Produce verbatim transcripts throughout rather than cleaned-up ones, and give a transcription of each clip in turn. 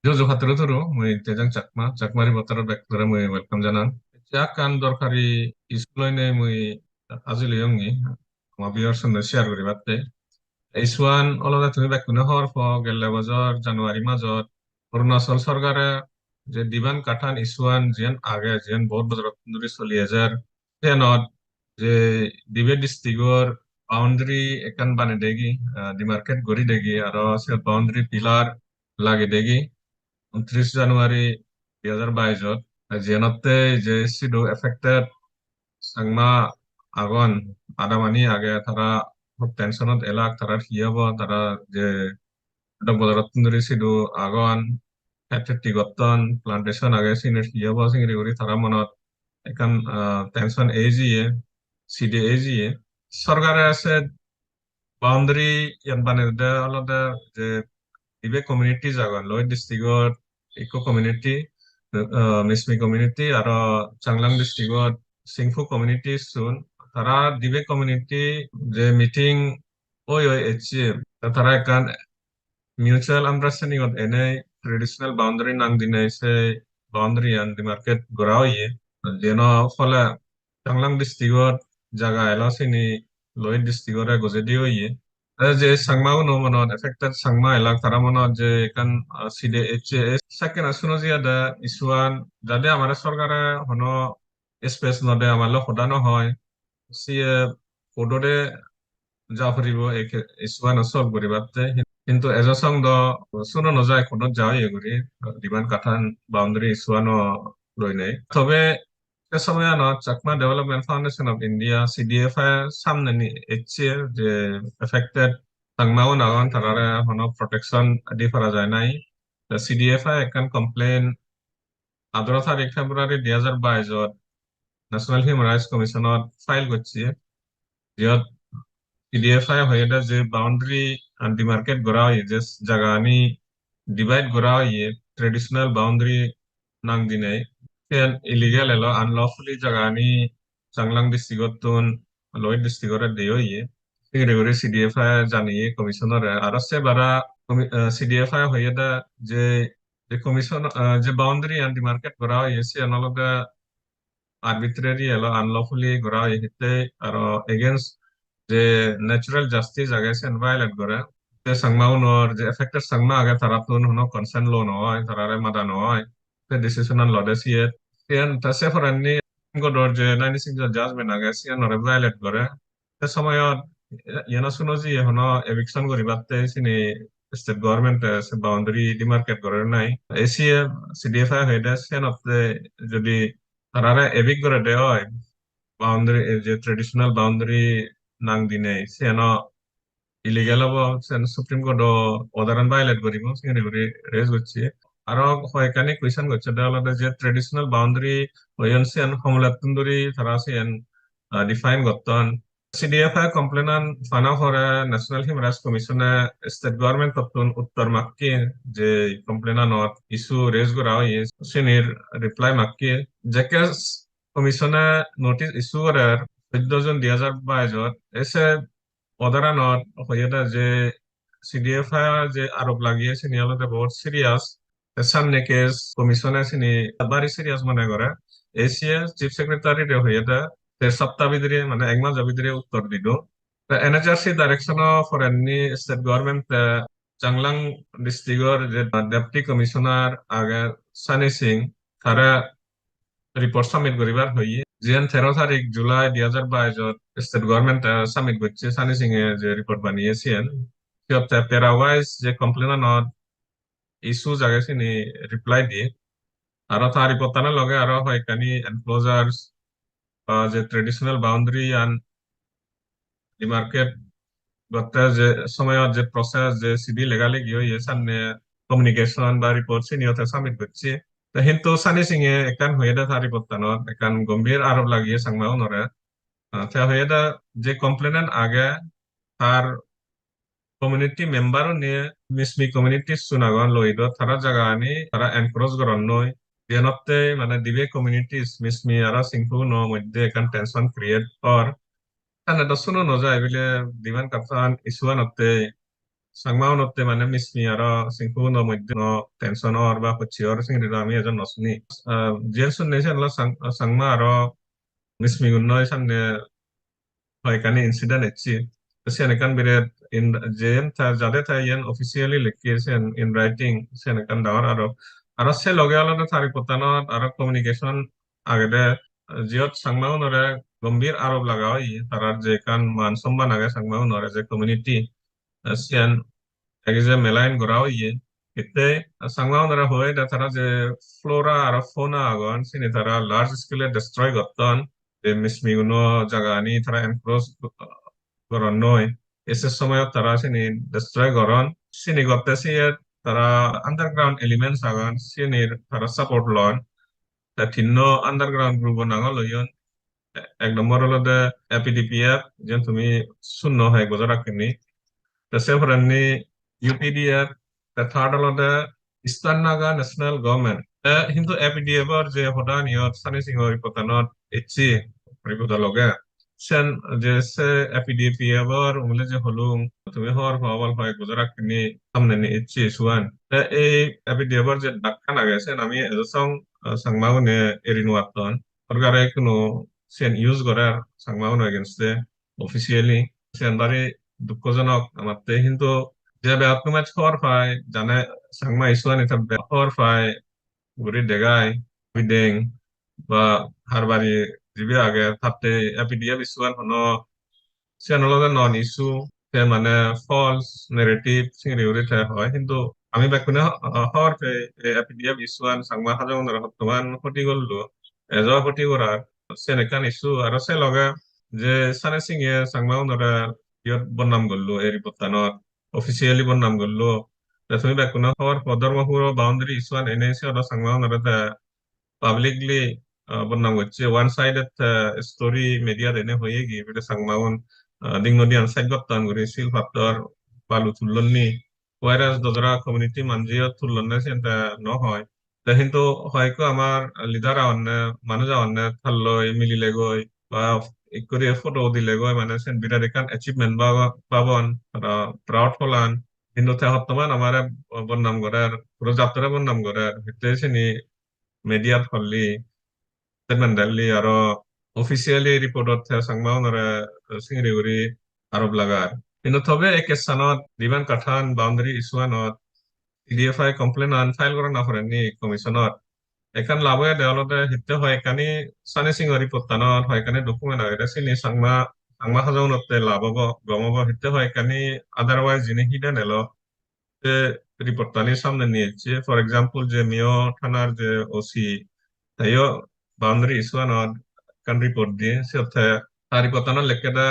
Juju patturu turu, mui Tejang Chakma, Chakma Reporter bekkunore mui welcome janang. Ekkan dorkari issue loinei mui ajil oyongi, ama viewers unore share guribatte. Issue an olode tumi bekkune hobor po, gelle bojor January majot Arunachal sorkare je Diban Kathan issue an jiyan age, jiyan bahut bojor dhuri soli ejer, siyanot je dibe district-or boundary ekkan banei degi, ah, demarcate guri degi, aro se boundary pillar lagei degi untris January dui hajar baisot. Jiyenotte je sidu affected Changma agon, adamani age, tara hub tensionot elak, tarar hi obo, tara je edok bojorottun dhuri sidu agon, het hetti gotton, plantation age, sinir hi obo, singiri guri tara monot ekkan, ah, tension ei jiye, sidi ei jiye. Sorkare se boundary iyan baneyede olode je dibe communities agon, Lohit district-ot ikko community, ah, Mismi community, aro Changlang district-ot Singpho community sun. Tara dibe community je meeting oi oi ecche, te tara ekkan mutual understanding-ot enei traditional boundary nang dinei se boundary-an demarcate gora oye. Jeno phole Changlang district-ot jaga elo sini Lohit district-ore gojei di oye. Te je Changma-uno monot affected Changma elak, tara monot je ekkan, ah, side ecche, e sekkene suno jiyede issue-an, jade amare sorkare hono space no de, amar loi hoda no hoi, siye court-ore ja puribo ei ke-, issue-ano solve guribatte. Hintu ejo song do suno no jai court-ot ja oye guri, Diban Kathan boundary issue-ano loinei. Tobe se somoyanot Chakma Development Foundation of India, C D F I, samnedi ecche je affected Changma-un agon, tarare hono protection di para jai nai. Te C D F I ekkan complaint atharo tarik February dui hajar baisot National Human Rights Commission-ot file gocche, jiyot C D F I hoyede je boundary an demarcate gora oye, je jagani divide gora oye traditional boundary nang dinei, siyan illegal elo, unlawfully jagani Changlang district-ottun Lohit district-ore de oye. Singiri guri C D F I janiye commission-ore. Aro se bara commi-, eh, C D F I hoyede je je commission, ah, je boundary an demarcate gora oye, siyan olode arbitrary elo, unlawfully gora oye, hitte aro against je natural justice age, siyan violate gore. Te Changma unor je affected Changma age, tarattun hono consent lo no oi, tarare mada no oi, te decision an lode siye. Siyan ta se porendi Supreme Court-or je ninety-six judgment age, siyanore violate gore. Te somoyot iyeno suno jiye hono eviction guribatte sini state government-e se boundary demarcate gorede nai. Ei siye C D F I hoyede siyenotte jodi tarare evict gorede oi, boundary, ei je traditional boundary nang dinei, siyeno illegal obo, siyen Supreme Court-o order-an violate guribo, singiri guri raise gocche. Aro hoyekkani question gocchede olode je traditional boundary hoyon siyen homolettun duri tara siyen, ah, define gotton. C D F I complaint-an pana pore National Human Rights Commission-e state government-ottun uttor makke je complaint-anot issue raise gora oye, sinir reply makke. Jekke commission-e notice issue gorer soddo June dui hajar baisot, ese order-anot hoyede je C D F I je arop lagiye sini olode bahut serious. Te samne case commission-e sini bari serious mone gore. A C S Chief Secretary-re hoyede te sapta bidire, mane ek majo bidire uttor dido. Te N H R C direction-o porendi state government-e Changlang district-or je Deputy Commissioner age Sunny Singh, tare report submit guribar hoye. Jiyan tero tarik July dui hajar baisot state government-e submit gocche, Sunny Singh-e je report baniye siyan. Siyot te para wise je complaint-anot issues age sini reply diye. Aro ta report-ano loge aro hoyekkani enclosures ba je traditional boundary an demarcate gotte je somoyot je process, je sidi lega legi oye, sanne communication ba report siniyo te submit gocche. Te hintu Sunny Singh-e ekkan hoyede ta report-anot, ekkan gombhir arop lagiye Changma unore. Ah, te hoyede je complainant age, tar community member-une Mismi community-sun agon Lohit-ot, tara jagani tara encroach goronnoi. Jenotte mane dibe communities, Mismi aro Singpho-uno moddhe ekkan tension create or. Sane do suno no jai bile Diban Kathan issue-anotte Changma unotte mane Mismi aro Singpho uno moddhe no tension or ba hocche or singiri do ami ejo no suni. Ah, jiyen sunne siyen olo Chang-, Changma aro Mismi gunno samne hoyekkani incident ecche. To siyen ekkan biret in, jen ta, jade ta iyen officially lekke siyen in writing, siyen ekkan dangor aro. Aro se loge olode ta report-anot aro communication agede, jiyot Changma unore gombhir arop laga oye, tarar je ekkan man somman age Changma unore je community, eh, siyan age je malign gora oye. Hitte Changma unore hoye de tara je flora aro fauna agon, sini tara large scale-e destroy gotton, je Mismi guno jagani tara encroach goronnoi. Ese somoyot tara sini destroy goron. Sini gotte siye tara underground elements agon, sini tara support lon. Te tinno underground group-o nang loyon. Ek number olode A P D P F, jen tumi sunno hoyek bojor akkeni. Te se porendi U P D F, te third olode Eastern Naga National Government. Te hintu A P D F or je hoda niyot Sunny Singh-o report-anot ecche, report-o loge. Sen je se A P D P F or umule je holung, tumi hobor pa obal hoyek bojor akkeni samne ni ecche issue-an. Te ei A P D F or je dakkan age, sen ami ejo song, eh, Changma gune eri nuatton. Sorkare hono sen use gorer Changma guno against-e officially. Sen bari dukkojonok amatte, hintu je begottun maj hobor pai, jane Changma issue-ani te be-, hobor pai guri degai, bideng ba harbari jibe age, tatte A P D F issue-an hono siyan olode non issue, te mane false narrative singiri guri te hoi. Hintu ami bekkune ho-, hobor pei ei A P D F issue-an Changma Hajong-unore hottoman hoti gollo, ejo hoti gorar, siyan ekkan issue. Aro se loge je Sunny Singh-e Changma-unore iyot bodnam gollo, ei report-anot officially bodnam gollo. Te tumi bekkune hobor po, Dharmapuro boundary issue-an enei siyodo Changma-unore te publicly, ah, bodnam gocche, one sided, ah, story media-t ene hoyegi, bile Changma-un, ah, ding nodiyan sej gotton guri sil pattor balu tullonni, whereas dojora community manjeyo tullonne siyen te no hoi. Te hintu hoyekko amar leader agonne, manuj agonne, talloi mililegoi ba ikkori photo udilegoi, mane siyen birat ekkan achievement babo-, babon, tara proud holan. Hintu te hottoman amare bodnam gorer, puro jattore bodnam gorer. Hitte sini media-t holli, statement delli, aro officially report-ot te Changma-unore singiri guri arop lagar. Hintu tobe ei case-anot, Diban Kathan boundary issue-anot C D F I complaint-an file gorana porenni commission-ot, ekkan lab oyede olode hitte hoyekkani Sunny Singh-o report-anot hoyekkani document agede, sini Changma, Changma Hajong-unotte lab obo, gom obo, hitte hoyekkani otherwise jini hidden elo, se report-ani samne niye ecche. For example, je Miao thanar je O C, teyo boundary issue-anot ekkan report diye, siyot te ta report-anot lekkede,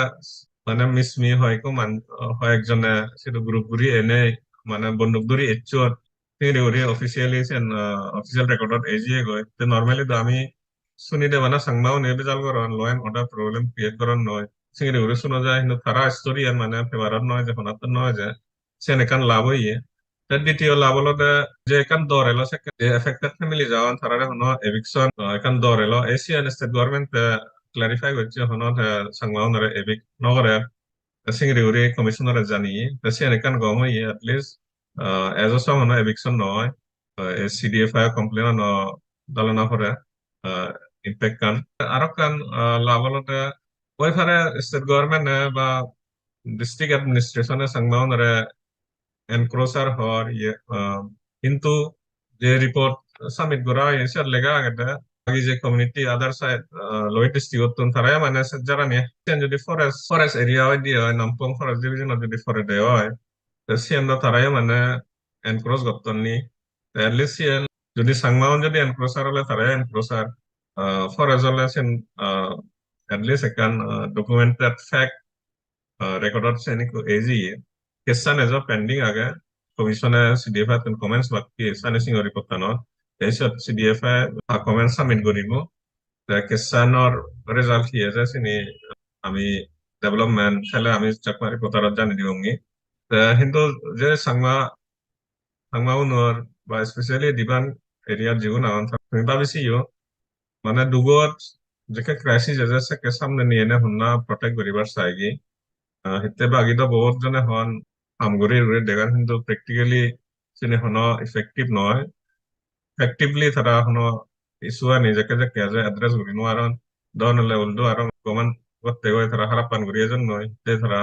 mane Mismi hoyekko man-, hoyekjone sidu group guri enei, mane bonduk duri ecchon, singiri guri officially sen, ah, official record-ot ejiyegoi. Te normally do ami sunide bana Changma-une bejal goron, law and order problem create goronnoi. Singiri guri suno jai, hintu tara story-an mane paper-ot noi je, honattun noi je, sen ekkan lab oye. Te ditiyo lab olode je ekkan dor elo, sekke je affected families agon, tarare hono eviction, ah, ekkan dor elo. Ei siyan state government-e clarify gocche, hono te Changma-unore evict no gorer. Te singiri guri commissioner-e janiye. Te siyan ekkan gom oye, at least, ah, ejo song hono eviction no oi. Ah, ei C D F I complaint-ano dalana pore, ah, impact-an. Arokkan, ah, lab olode oi pare state government-e ba district administration-e Changma-unore encroacher hor, iye, ah, hintu je report submit gora oye, siyot lega agede, agi je community other side, ah, Lohit district-ottun tarayo mane se jarani, siyen jodi forest, forest area oide oi, Nampong Forest Division-ot jodi porede oi, te siyen do tarayo mane encroach gotton ni. Te at least siyen jodi Changma-un jodi encroacher ole tarayo encroacher, ah, forest ole siyen, ah, at least ekkan, ah, documented fact, ah, record-ot sen ikko ejiye. Case-an ejo pending age. Commission-e C D F I-tun comments bakke Sunny Singh-o report-anot. Te siyot C D F I-e ta comments submit guribo. Te case-anor result hi eje sini ami development sele ami Chakma Reporter-ot jani dibongi. Te hintu je Changma, Changma-unor ba especially Diban area-t jigun agon, tumi babi siyo, mane dugot jekke crisis eje sekke samne niyene honna protect guribar saigi. Ah, hitte bagi do bohut jone hon, ham guri guri degar, hintu practically sini hono effective noi. Effectively tara hono issue ani jekke jekke eje address guri no paron, don ole uldu aro goman gotte goi tara harappan guri ejon noi. Te tara,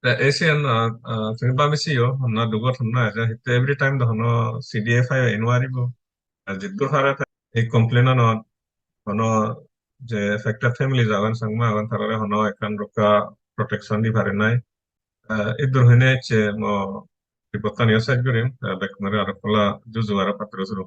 te ei siyan, ah, ah, tumi babi siyo, honna dugot honna eje, hitte every time do hono C D F I no paribo. Ar jiddur pare ta ei complaint anot hono je affected family agon, Changma agon, tarare hono ekkan rokka protection di pare nai. Ah, iddur hoine ecche mo report taniyo sej gurim, ah, bekkunore aro pola juju aro patturu suru.